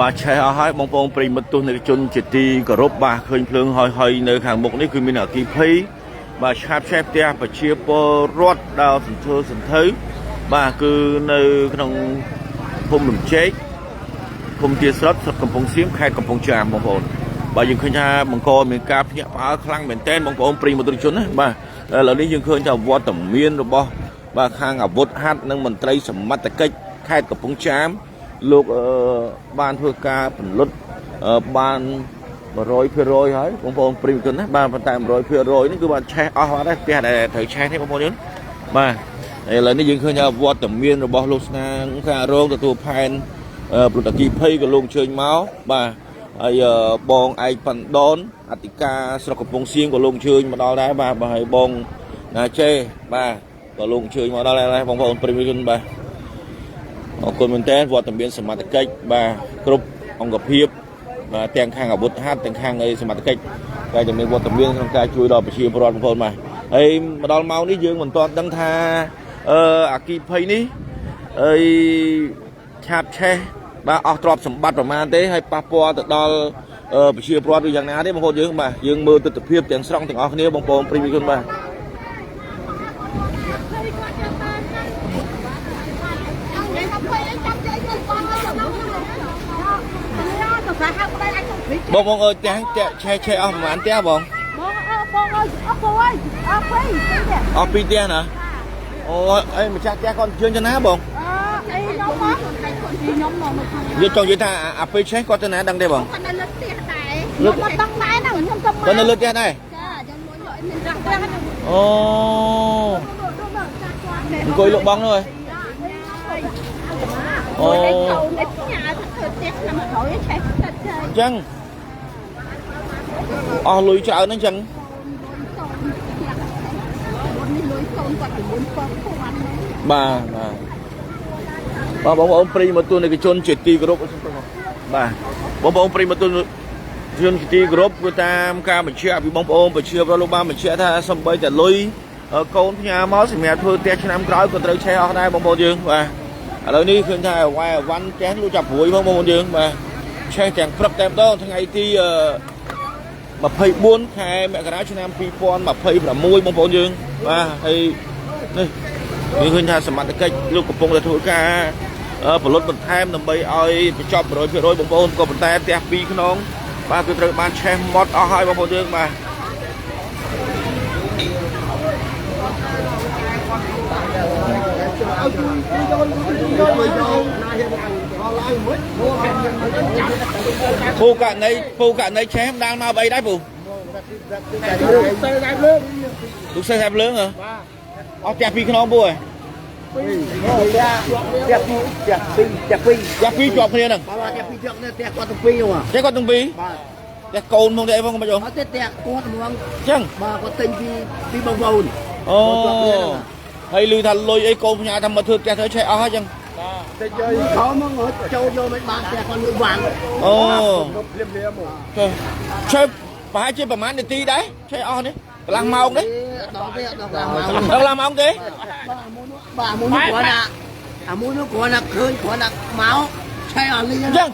បាទឆេះអស់ហើយបងប្អូនប្រិយមិត្តទស្សនិកជនជាទីគោរពបាទឃើញភ្លើងហយហយនៅខាងមុខនេះគឺមានអគ្គិភ័យបាទឆាបឆេះផ្ទះប្រជាពលរដ្ឋដល់សន្ធើសន្ធៅបាទគឺនៅក្នុងភូមិរំជែកឃុំទាស្រុតស្រុកកំពង់សៀមខេត្តកំពង់ចាមបងប្អូនបាទយើងឃើញថាបង្កមានការភ្ញាក់ផ្អើលខ្លាំងមែនទែនបងប្អូនប្រិយមិត្តទស្សនិកជនណាបាទឥឡូវនេះយើងឃើញថាវត្តមានរបស់បាទខាងអាវុធហត្ថនិងមន្ត្រីសមត្ថកិច្ចខេត្តកំពង់ចាម លោកបានធ្វើការពន្លត់បាន100%ហើយបងប្អូនប្រិយមិត្តណាបាទប៉ុន្តែ100%នេះគឺបានឆេះអស់អត់ដែរផ្ទះដែលត្រូវឆេះនេះបងប្អូនយើងបាទឥឡូវនេះយើងឃើញថាវត្តមានរបស់លោកស្នាងការរងទទួលផែនប្រតិគីភ័យក៏លោកអញ្ជើញមកបាទហើយបងឯកប៉ាន់ដនអធិការស្រុកកំពង់សៀមក៏លោកអញ្ជើញមកដល់ដែរបាទបាទហើយបងណាជេបាទក៏លោកអញ្ជើញមកដល់ដែរបងប្អូនប្រិយមិត្តបាទ អរគុណមែនតើវត្តមានសមត្ថកិច្ចបាទគ្រប់អង្គភាពបាទទាំងខាងអាវុធហត្ថទាំងខាងអីសមត្ថកិច្ចតែจะមានវត្តមានក្នុងការជួយដល់ប្រជាពលរដ្ឋបងប្អូនបាទហើយមកដល់ម៉ោងនេះយើងមិនទាន់ដឹងថាអឺអាគីភ័យនេះអីឆាបឆេះបាទអស់ទ្រព្យសម្បត្តិប្រមាណទេហើយប៉ះពាល់ទៅដល់ប្រជាពលរដ្ឋឬយ៉ាងណាទេបងប្អូនយើងបាទយើងមើលទស្សនវិជ្ជាទាំងស្រុងទាំងអស់គ្នាបងប្អូនប្រិយមិត្តបាទ បងបងអើយផ្ទះផ្ទះឆេះឆេះអស់ប្រហែលផ្ទះបង បងអើបងអើយអស់ពូអើយអស់ពីរផ្ទះ អស់ពីរផ្ទះណាអូអីម្ចាស់ផ្ទះគាត់អញ្ជើញទៅណាបង អឺអីខ្ញុំមកខ្ញុំមកមកខាង យើងចង់និយាយថាអាពេលឆេះគាត់ទៅណាដឹងទេបង គាត់នៅលើផ្ទះដែរខ្ញុំមកដឹងដែរហ្នឹងខ្ញុំទៅមក គាត់នៅលើផ្ទះដែរ ចាខ្ញុំមួយយកមានរះផ្ទះហ្នឹង អូអង្គុយលក់បងនោះហ៎ អូនេះកូននេះផ្ញើថាធ្វើផ្ទះឆ្នាំក្រោយឆេះទឹកទៅ អញ្ចឹងអស់លុយច្រើនហ្នឹងអញ្ចឹង នេះលុយកូនគាត់9ពាន់ហ្នឹង បាទបាទបាទបងប្អូនប្រិយមិត្តទស្សនិកជនជាទីគោរពបាទបងប្អូនប្រិយមិត្តទស្សនិកជនជាទីគោរពគឺតាមការបញ្ជាក់ពីបងប្អូនប្រជាពលរដ្ឋលោកបានបញ្ជាក់ថាសំបីតែលុយកូនផ្ញើមកសម្រាប់ធ្វើផ្ទះឆ្នាំក្រោយក៏ត្រូវឆេះអស់ដែរបងប្អូនយើងបាទឥឡូវនេះឃើញថាអវ៉ែអវ៉ាន់ផ្ទះលុចាប់ព្រួយផងបងប្អូនយើងបាទឆេះទាំងព្រឹកតែម្ដងថ្ងៃទី24ខែមករាឆ្នាំ2026បងប្អូនយើងបាទហើយនេះយើងឃើញថាសមត្ថកិច្ចលោកកំពុងតែធ្វើការផលិតបន្ថែមដើម្បីឲ្យបញ្ចប់100%បងប្អូនក៏ប៉ុន្តែផ្ទះពីរខ្នងបាទគឺត្រូវបានឆេះម៉ត់អស់ហើយបងប្អូនយើងបាទពូករណីពូករណីឆេះមិនដាល់មកអីដែរពូលោកសេះតែភ្លើងហ៎អស់ផ្ទះពីរខ្នងពូហ៎ ផ្ទះពីរផ្ទះពីរផ្ទះពីរ ផ្ទះពីរជាប់គ្នាហ្នឹង បាទផ្ទះពីរជាប់គ្នាផ្ទះគាត់ទាំងពីរហ៎ ផ្ទះគាត់ទាំងពីរ បាទ ផ្ទះកូនមកទេអីផងមិនបង អត់ទេផ្ទះគាត់ហ្មង អញ្ចឹង បាទគាត់ទិញពីពីបងប្អូន អូហើយឮថាលុយអីកូនផ្ញើថាមកធ្វើផ្ទះធ្វើឆេះអស់ហើយអញ្ចឹង តិចយកខំមកចូលយកមិនបានផ្ទះគាត់លួចវាង អូ ភ្លាមភ្លាមមក ឆេះប្រហែលជាប្រហែលនាទីដែរឆេះអស់នេះកន្លះម៉ោងនេះ ដល់ទេដល់កន្លះម៉ោង ដល់កន្លះម៉ោងទេ បាទមួយនោះបាទមួយនោះគ្រាន់តែអាមួយនោះគ្រាន់តែឃើញគ្រាន់តែមកឆេះអស់លី អញ្ចឹង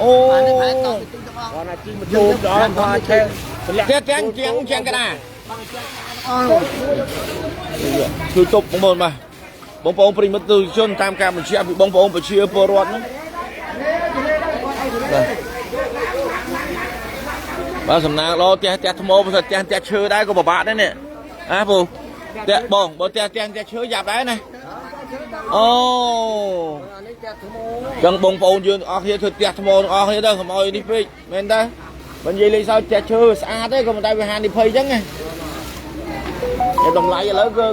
អូ បាទនេះប្រហែលតទៅទីទាំងអស់ គាត់ណាជីម៉ូតូដល់គាត់ឆេះ ផ្ទះទាំងជាងជាងកណា អស់ ជួយទប់បងប្អូនបាទបងប្អូនប្រិយមិត្តទស្សនិកជនតាមការបញ្ជាក់ពីបងប្អូនប្រជាពលរដ្ឋហ្នឹងបាទបាទសំណាងល្អផ្ទះផ្ទះថ្មបើផ្ទះផ្ទះឈើដែរក៏ពិបាកដែរនេះអាពូផ្ទះបងបើផ្ទះផ្ទះផ្ទះឈើយ៉ាប់ដែរណាអូ អានេះផ្ទះថ្ម ចឹងបងប្អូនយើងទាំងអស់គ្នាធ្វើផ្ទះថ្មទាំងអស់គ្នាទៅកុំឲ្យនេះពេកមែនតើបើនិយាយលេងសើចផ្ទះឈើវាស្អាតទេក៏មិនតែវាហានិភ័យចឹងណាតែតម្លៃឥឡូវគឺ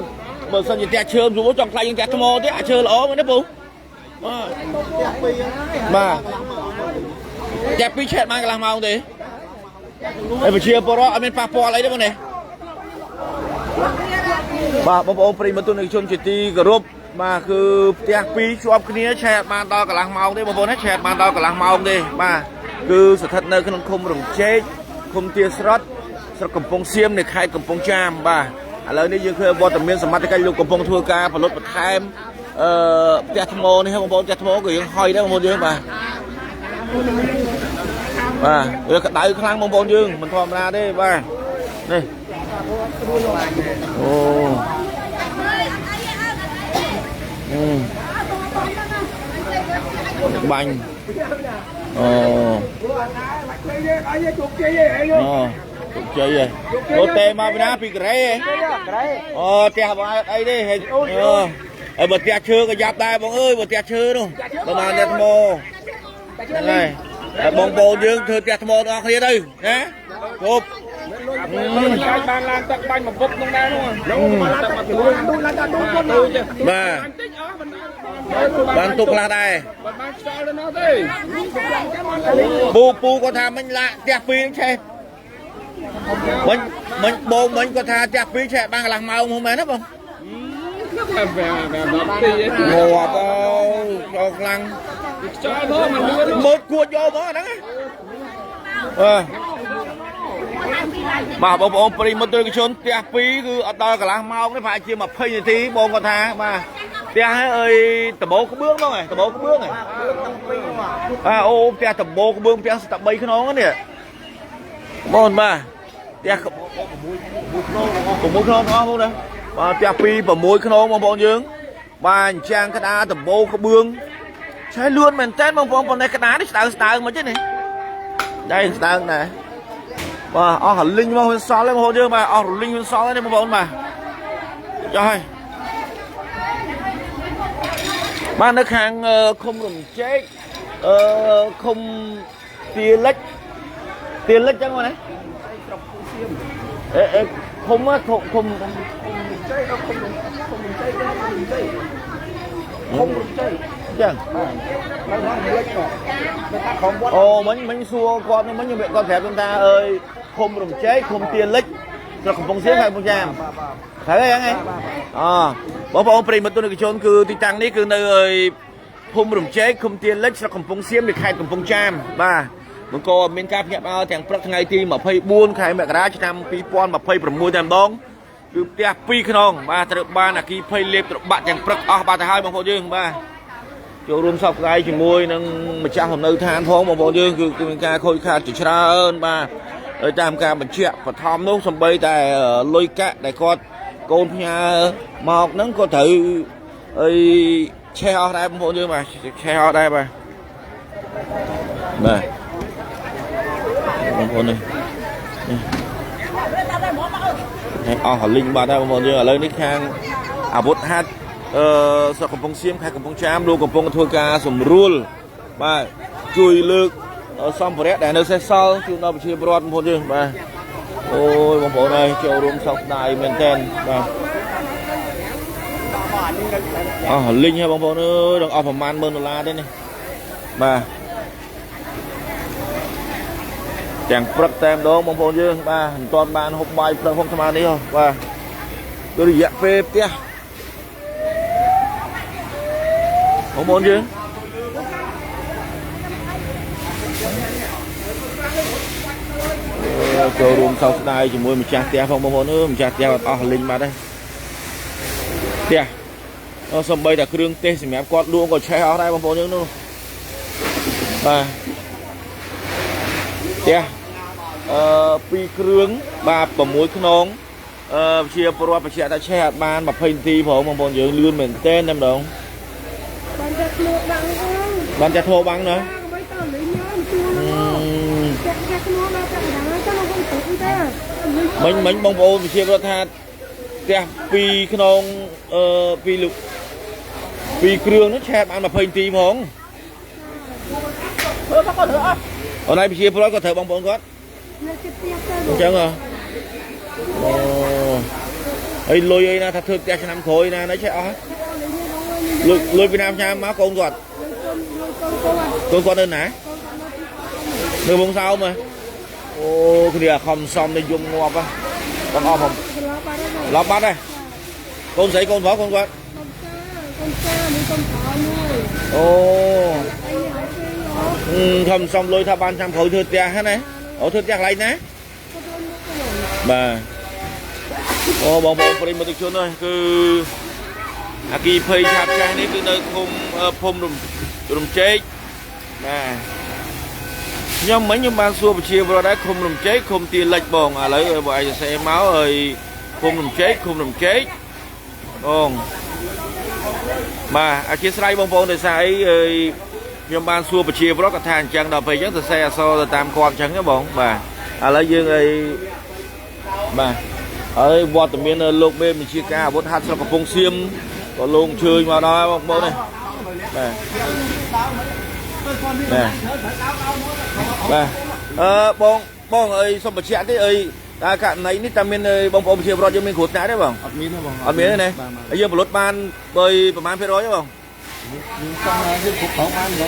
បើសិនជាផ្ទះឈើស្រួលចង់ខ្លាយជាងផ្ទះថ្មទេអាឈើល្អមែនទេពូបាទ ផ្ទះពីរហ្នឹង បាទផ្ទះពីរឆេតបានកន្លះម៉ោងទេហើយប្រជាពលរដ្ឋអត់មានប៉ះពាល់អីទេបងនេះបាទបងប្អូនប្រិយមិត្តទស្សនិកជនជាទីគោរពបាទគឺផ្ទះពីរជាប់គ្នាឆេតបានដល់កន្លះម៉ោងទេបងប្អូនណាឆេតបានដល់កន្លះម៉ោងទេបាទគឺស្ថិតនៅក្នុងឃុំរំជែកឃុំទាស្រុតស្រុកកំពង់សៀមនៃខេត្តកំពង់ចាមបាទឥឡូវនេះយើងឃើញវត្តមានសមត្ថកិច្ចលោកកំពុងធ្វើការផលិតបន្ថែមអឺផ្ទះថ្មនេះបងប្អូនផ្ទះថ្មក៏យើងហុយដែរបងប្អូនយើងបាទ បាទវាក្តៅខ្លាំងបងប្អូនយើងមិនធម្មតាទេបាទនេះអូបាញ់អូអូជ័យហ៎អូទេមកពីណាពីកូរ៉េហ៎អូផ្ទះបងអីទេហ៎អើបើផ្ទះឈើក៏យ៉ាប់ដែរបងអើយបើផ្ទះឈើនោះប្រហែលអ្នកថ្មហ្នឹងហើយតែបងប្អូនយើងធ្វើផ្ទះថ្មទាំងអស់គ្នាទៅណាជប់ បានឡានទឹកបាញ់មកពុកក្នុងដែរនោះទឹកមកទូទូឡានទឹកទូពុន បាទបានទុកខ្លះដែរ បានខ្យល់ទៅនោះទេ ពូពូគាត់ថាមិញឡាក់ផ្ទះពីរឆេះមិញមិញបងមិញគាត់ថាផ្ទះពីរឆេះបានកន្លះម៉ោងហ្នឹងមែនទេបង តែបែបទី ងាប់អូចូលខ្លាំង ខ្យល់ផងមិនលឿន មើលគួចយកហ្មងអាហ្នឹងអឺបាទបងប្អូនប្រិយមិត្តទស្សនិកជនផ្ទះពីរគឺអត់ដល់កន្លះម៉ោងទេប្រហែលជា20នាទីបងគាត់ថាបាទផ្ទះហ្នឹងអើយដបោក្បឿងហ្មងហ៎ដបោក្បឿងហ៎បាទអូផ្ទះដបោក្បឿងផ្ទះស្ទ3ខ្នងនេះបងបាទផ្ទះ6ខ្នងអស់បងណាបាទផ្ទះ2 6ខ្នងបងប្អូនយើងបាទអញ្ចាំងក្តារដបោក្បឿងឆេះលឿនមែនតើបងប្អូនប៉ុន្តែក្តារនេះស្ដើងស្ដើងមកទេនេះដែរស្ដើងដែរបាទអស់រលីងមកវាសល់ហើយបងប្អូនយើងបាទអស់រលីងវាសល់ហើយនេះបងប្អូនបាទចុះហើយបាទនៅខាងឃុំរំជែកអឺឃុំទាលិចទាលិចចឹងបងណាអេអេឃុំឃុំឃុំ ជ័យឃុំឃុំជ័យជ័យឃុំជ័យ ចឹងអូមិញមិញសួរគាត់មិញគាត់ប្រាប់ខ្ញុំថាអើយឃុំរំជែកឃុំទាលិចស្រុកកំពង់សៀមខេត្តកំពង់ចាមត្រូវហើយហ្នឹងឯងអបងប្អូនប្រិយមិត្តទស្សនិកជនគឺទីតាំងនេះគឺនៅភូមិរំជែកឃុំទាលិចស្រុកកំពង់សៀមនៃខេត្តកំពង់ចាមបាទបង្កមានការភ្ញាក់ផ្អើលទាំងព្រឹកថ្ងៃទី24ខែមករាឆ្នាំ2026តែម្ដងគឺផ្ទះ2ខ្នងបាទត្រូវបានអគីភ័យលេបត្របាក់ទាំងព្រឹកអស់បាត់ទៅហើយបងប្អូនយើងបាទចូលរួមសោកស្ដាយជាមួយនឹងម្ចាស់លំនៅឋានផងបងប្អូនយើងគឺមានការខូចខាតជាច្រើនបាទហើយតាមការបញ្ជាក់បឋមនោះសំបីតែលុយកាក់ដែលគាត់កូនផ្ញើមកហ្នឹងក៏ត្រូវអីឆេះអស់ដែរបងប្អូនយើងបាទឆេះអស់ដែរបាទបាទបងប្អូននេះអស់លីងបាត់ហើយបងប្អូនយើងឥឡូវនេះខាងអាវុធហត្ថអឺស្រុកកំពង់សៀមខេត្តកំពង់ចាមលោកកំពុងធ្វើការសម្រួលបាទជួយលើកសម្ភារៈដែលនៅសេសសល់ជូនដល់ប្រជាពលរដ្ឋបងប្អូនយើងបាទអូយបងប្អូនអើយចូលរួមសោកស្ដាយមែនទែនបាទអស់លីងហើយបងប្អូនអើយដល់អស់ប្រហែល10000ដុល្លារទេនេះបាទទាំងព្រឹកតែម្ដងបងប្អូនយើងបាទមិនទាន់បានហូបបាយព្រឹកផងស្មាននេះហ៎បាទគឺរយៈពេលផ្ទះបងប្អូនយើងចូលរួមសោកស្ដាយជាមួយម្ចាស់ផ្ទះផងបងប្អូនអើយម្ចាស់ផ្ទះអត់អស់លីងបាត់ហើយផ្ទះអូសំបីតែគ្រឿងទេសសម្រាប់គាត់លួងក៏ឆេះអស់ដែរបងប្អូនយើងនោះបាទផ្ទះអឺ2គ្រឿងបាទ6ខ្នងអឺជាពលរដ្ឋបញ្ជាក់ថាឆេះអត់បាន20នាទីផងបងប្អូនយើងលឿនមែនទែនតែម្ដង បានតែធ្មបាំងអូ បានតែធ្មបាំងណាមិញមិញបងប្អូនប្រជាពលរដ្ឋថាផ្ទះ2ខ្នងអឺ2លុក2គ្រឿងនោះឆេះបាន20នាទីផងអូនឯងប្រជាពលរដ្ឋក៏ត្រូវបងប្អូនគាត់អញ្ចឹងហ៎អូហើយលុយអីណាថាធ្វើផ្ទះឆ្នាំក្រោយណានេះឆេះអស់លុយលុយពីណាផ្ញើមកកូនគាត់កូនគាត់នៅណានៅវងសោមហ៎អូគ្នាខំសំទៅយំងាប់ហ៎បងអស់ផងឡប់បាត់ហើយកូនស្រីកូនប្រុសកូនគាត់ កូនចាមួយកូនប្រុសមួយ អូខំសំលុយថាបានឆ្នាំក្រោយធ្វើផ្ទះហ្នឹងណាអូធ្វើផ្ទះកន្លែងណាបាទអូបងប្អូនប្រិយមិត្តជនអើយគឺអគីភ័យឆាបឆេះនេះគឺនៅឃុំភូមិរំជែកបាទ ខ្ញុំមិញខ្ញុំបានសួរប្រជាពលរដ្ឋដែរឃុំរំជែកឃុំទាលិចបងឥឡូវបងឯងសរសេរមកហើយឃុំរំជែកឃុំរំជែកបងបាទអធិស្ឋានបងប្អូនដោយសារអីហើយខ្ញុំបានសួរប្រជាពលរដ្ឋគាត់ថាអញ្ចឹងដល់ពេលអញ្ចឹងសរសេរអក្សរទៅតាមគាត់អញ្ចឹងណាបងបាទឥឡូវយើងអីបាទហើយវត្តមានលោកមេបញ្ជាការអាវុធហត្ថស្រុកកំពង់សៀមក៏លោកអញ្ជើញមកដល់បងប្អូននេះបាទបាទបាទអឺបងបងអីសុំបញ្ជាក់ទេអីតើករណីនេះតើមានបងប្អូនប្រជាពលរដ្ឋយើងមានគ្រោះថ្នាក់ទេបង អត់មានទេបង អត់មានទេណាហើយយើងផលិតបានបើប្រហែលភាគរយទេបង យើងចង់យើងគ្រប់គ្រងបាន100%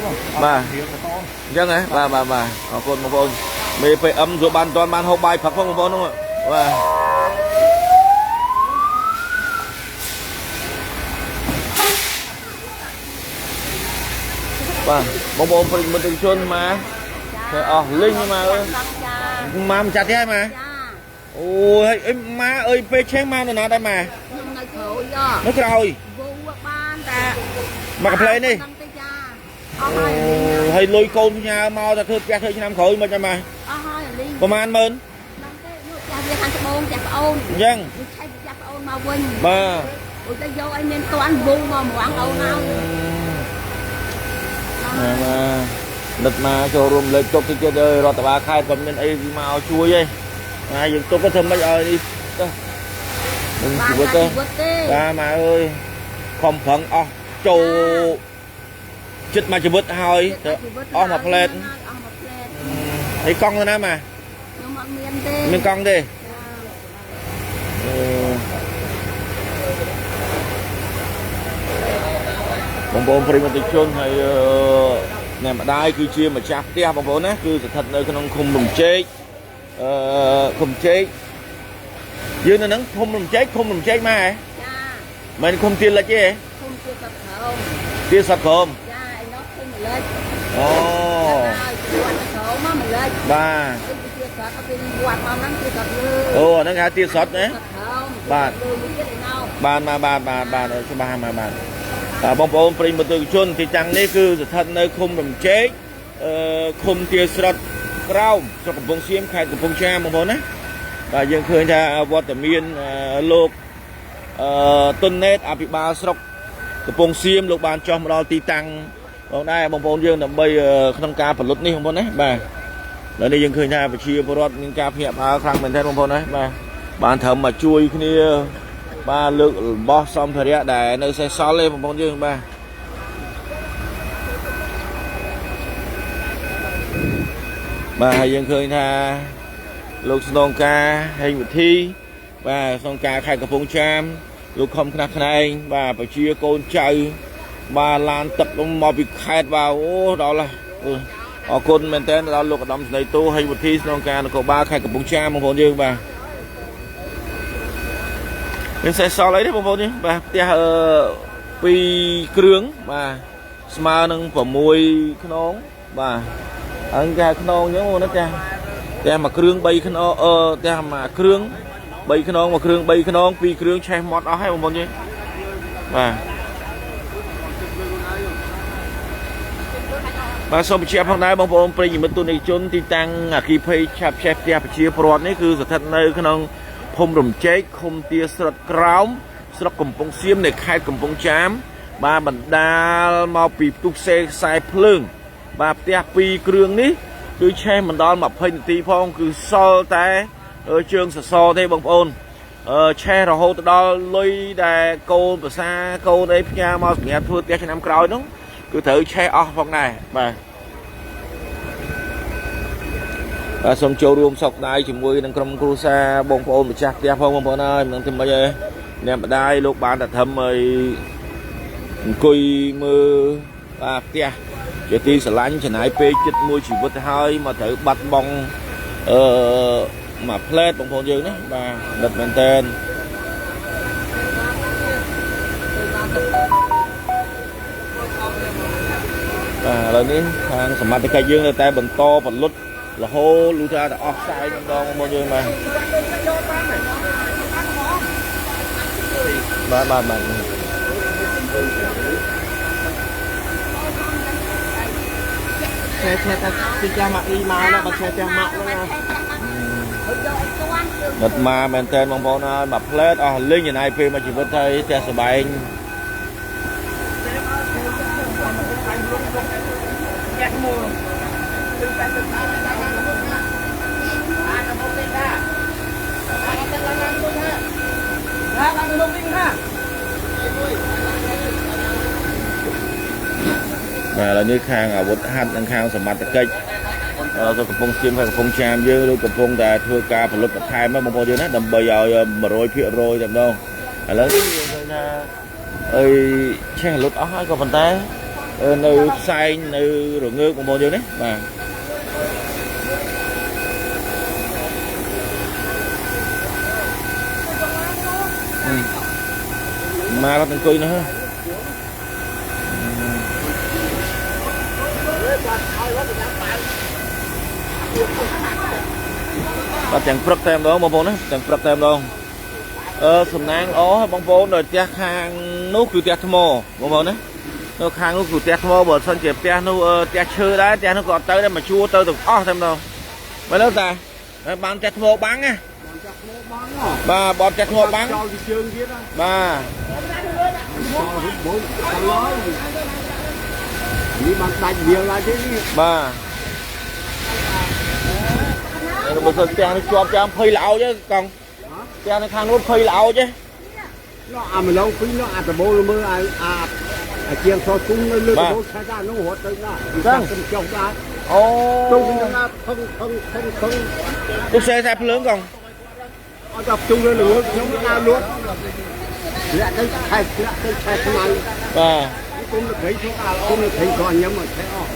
បង បាទ រៀបបន្ត អញ្ចឹងហ៎បាទបាទបាទអរគុណបងប្អូនមេ PM សួរបានតាន់បានហូបបាយផឹកផងបងប្អូនហ្នឹងបាទបាទបងប្អូនប្រិយមិត្តជនមកតែអស់លីងមកអើយ ចា មកម្ចាស់ទេហើយមក ចា អូយអីម៉ាអើយពេលឆេងមកនៅណាដែរម៉ា ខ្ញុំនៅក្រោយ នៅក្រោយ វូបានតែ មកកំ pl នេះ ដឹងទេចាអស់ហើយ ហើយលុយកូនផ្ញើមកតែធ្វើផ្ទះធ្វើឆ្នាំក្រោយមិនចាំម៉ា អស់ហើយលីង ប្រហែលម៉ឺន ដឹងទេនោះផ្ទះវាខាងត្បូងផ្ទះប្អូន អញ្ចឹង វាឆេះផ្ទះប្អូនមកវិញ បាទ អូទៅយកឲ្យមានតាន់វូមកម្រាំងអូនហើយ បាទបាទនឹកមកចូលរួមលើកទុកតិចទៀតអើយរដ្ឋបាលខេត្តគាត់មានអីមកជួយឯងណាយើងទុកទៅធ្វើម៉េចឲ្យនេះទៅនឹង បាន ជីវិតទៅ ជីវិតទេ បាទម៉ែអើយខំប្រឹងអស់ចូលចិត្តមកជីវិតហើយទៅអស់មួយផ្លែត អស់មួយផ្លែត ហើយកង់ទៅណាម៉ា ខ្ញុំអត់មានទេ មានកង់ទេអឺបងប្អូនប្រិយមិត្តជនហើយអ្នកម្ដាយគឺជាម្ចាស់ផ្ទះបងប្អូនណាគឺស្ថិតនៅក្នុងឃុំរំជែកអឺឃុំជែកយើងនៅហ្នឹងឃុំរំជែកឃុំរំជែកមកហ៎ ចា មិនឃុំទាលិចទេ ឃុំជាសត្វក្រោម ទាសត្វក្រម ចាឯនោះឃុំម្លិច អូ ហើយវត្តក្រោមមកម្លិច បាទ ជាសត្វពីវត្តមកហ្នឹងជាសត្វលើ អូអាហ្នឹងគេហៅទាសត្វណា សត្វក្រោម បាទ លើមួយទៀតឯនោះ បានមកបាទបាទបាទច្បាស់មកបាទបាទបងប្អូនប្រិយមិត្តជនទីតាំងនេះគឺស្ថិតនៅឃុំរំជែកអឺឃុំទាស្រុតក្រោមស្រុកកំពង់សៀមខេត្តកំពង់ចាមបងប្អូនណាបាទយើងឃើញថាវត្តមានលោកអឺតុនណេតអភិបាលស្រុកកំពង់សៀមលោកបានចុះមកដល់ទីតាំងបងដែរបងប្អូនយើងដើម្បីក្នុងការផលិតនេះបងប្អូនណាបាទឥឡូវនេះយើងឃើញថាប្រជាពលរដ្ឋមានការភ្ញាក់ផ្អើលខ្លាំងមែនទែនបងប្អូនណាបាទបានត្រឹមមកជួយគ្នាបាទលើករបស់សម្ភារៈដែលនៅសេសសល់ទេបងប្អូនយើងបាទបាទហើយយើងឃើញថាលោកស្នងការហេងវិធីបាទស្នងការខេត្តកំពង់ចាមលោកខំខ្នះខ្នែងបាទប្រជាកូនចៅបាទឡានទឹកមកពីខេត្តបាទអូដល់ហើយអរគុណមែនទែនដល់លោកឧត្តមសេនីយ៍ទូហេងវិធីស្នងការនគរបាលខេត្តកំពង់ចាមបងប្អូនយើងបាទមានសេះសល់អីទេបងប្អូននេះបាទផ្ទះ2គ្រឿងបាទស្មើនឹង6ខ្នងបាទអញ្ចឹងគេហៅខ្នងអញ្ចឹងបងណាផ្ទះមួយគ្រឿង3ខ្នងផ្ទះមួយគ្រឿង3ខ្នងមួយគ្រឿង3ខ្នង2គ្រឿងឆេះមាត់អស់ហើយបងប្អូនយើងបាទបាទសូមបញ្ជាក់ផងដែរបងប្អូនប្រិយមិត្តទស្សនិកជនទីតាំងអគ្គិភ័យឆាបឆេះផ្ទះប្រជាពលរដ្ឋនេះគឺស្ថិតនៅក្នុងភូមិរំជែកឃុំទាស្រុតក្រោមស្រុកកំពង់សៀមនៃខេត្តកំពង់ចាមបាទបណ្ដាលមកពីផ្ទុះសេខ្សែភ្លើងបាទផ្ទះ2គ្រឿងនេះគឺឆេះមិនដល់20នាទីផងគឺសល់តែជើងសសរទេបងប្អូនឆេះរហូតដល់លុយដែលកូនប្រសាកូនអីផ្ញើមកសម្រាប់ធ្វើផ្ទះឆ្នាំក្រោយនោះគឺត្រូវឆេះអស់ផងដែរបាទបាទសូមចូលរួមសោកស្ដាយជាមួយនឹងក្រុមគ្រួសារបងប្អូនម្ចាស់ផ្ទះផងបងប្អូនអើយមិនដឹងធ្វើម៉េចទេអ្នកម្ដាយលោកបានតែធ្វើឲ្យអង្គុយមើលបាទផ្ទះជាទីស្រឡាញ់ចំណាយពេលចិត្តមួយជីវិតហើយមកត្រូវបាត់បង់មួយផ្លែតបងប្អូនយើងណាបាទដិតមែនតើបាទឥឡូវនេះខាងសមត្ថកិច្ចយើងនៅតែបន្តផលិតរហូតលុះថាតែអស់ខ្សែម្ដងបងប្អូនយើងបាទបាទបាទបាទ ឆេះឆេះតែពីចាស់ម៉ាក់អ៊ីមកណាបើឆេះផ្ទះម៉ាក់ហ្នឹងណា ដិតមកមែនតើបងប្អូនហើយមួយផ្លែតអស់លេងចំណាយពេលមួយជីវិតហើយផ្ទះសបែងបាទឥឡូវនេះខាងអាវុធហត្ថនិងខាងសមត្ថកិច្ចទៅកំពង់សៀមហើយកំពង់ចាមយើងឬកំពុងតែធ្វើការផលិតបន្ថែមបងប្អូនយើងណាដើម្បីឲ្យ100%តែម្ដងឥឡូវនេះយើងឃើញថាអីឆេះលុតអស់ហើយក៏ប៉ុន្តែនៅផ្សែងនៅរងើកបងប្អូនយើងណាបាទមកគាត់អង្គុយនោះបាទទាំងព្រឹកតែម្ដងបងប្អូនណាទាំងព្រឹកតែម្ដងសំណាងល្អបងប្អូននៅផ្ទះខាងនោះគឺផ្ទះថ្មបងប្អូនណានៅខាងនោះគឺផ្ទះថ្មបើសិនជាផ្ទះនោះផ្ទះឈើដែរផ្ទះនោះក៏អត់ទៅដែរមកជួទៅទាំងអស់តែម្ដងមើលទៅតាបានផ្ទះថ្មបាំងណាបាទបត់ផ្ទះថ្មបាំងបាទនេះបានដាច់វាលឡើងទេនេះបាទបើសិនផ្ទះនេះជាប់ចាំភ័យល្អទេកង់ផ្ទះនៅខាងនោះភ័យល្អទេនោះអាម្លងពីរនោះអាដបូលមើលអាអាជាងសគុំនៅលើដបូលឆាតានោះរត់ទៅណាខ្ញុំចុះដែរអូទៅវិញណាថឹងថឹងថឹងថឹងទុកខ្សែភ្លើងកង់អត់ដល់ជុំលើលើខ្ញុំដើរលួតលាក់ទៅឆែកលាក់ទៅឆែកខ្មៅបាទគុំលខៃចូលអាគុំលខៃក៏ញ៉ាំអត់ឆែកអស់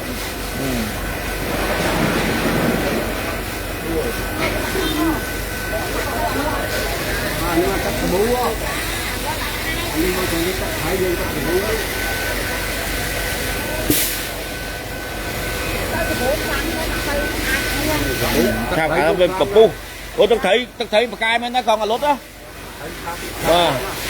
អានេះទឹកសាប៊ូអានេះមកទៅទឹកហើយយើងទឹកសាប៊ូឆាប់អាវាពពុះអូទឹកត្រីបកែមែនណាកងអាលុតណាបាទ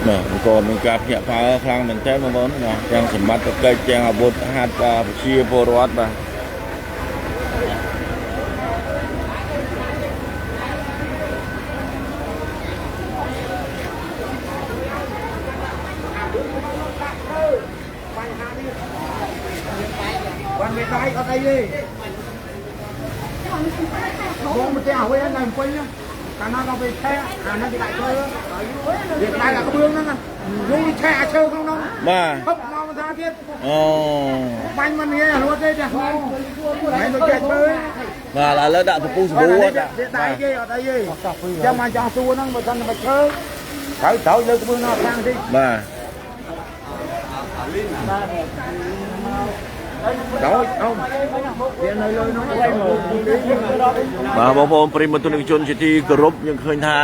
បាទក៏មានការភ្ញាក់ផ្អើលខ្លាំងមែនទែនបងប្អូនបាទទាំងសមត្ថកិច្ចទាំងអាវុធហត្ថប្រជាពលរដ្ឋបាទបានមេដៃអត់អីទេបងមកផ្ទះវិញនៅពេញកាលណាដល់ពេលឆែអាហ្នឹងគេដាក់ឈើវាដៃដាក់ក្បឿងហ្នឹងយូរឆែអាឈើក្នុងហ្នឹងបាទហឹបមកថាទៀតអូបាញ់មិនងាយរត់ទេចាមិនដូចចេះឈើ បាទឥឡូវដាក់ពពុះសាប៊ូអត់ ដៃគេអត់អីទេចាំមកចង់សួរហ្នឹងបើសិនតែឈើត្រូវលើក្បឿងនោះខាងតិចបាទដល់អ៊ំវានៅលើនោះ បាទបងប្អូនប្រិយមិត្តទស្សនិកជនជាទីគោរពយើងឃើញថា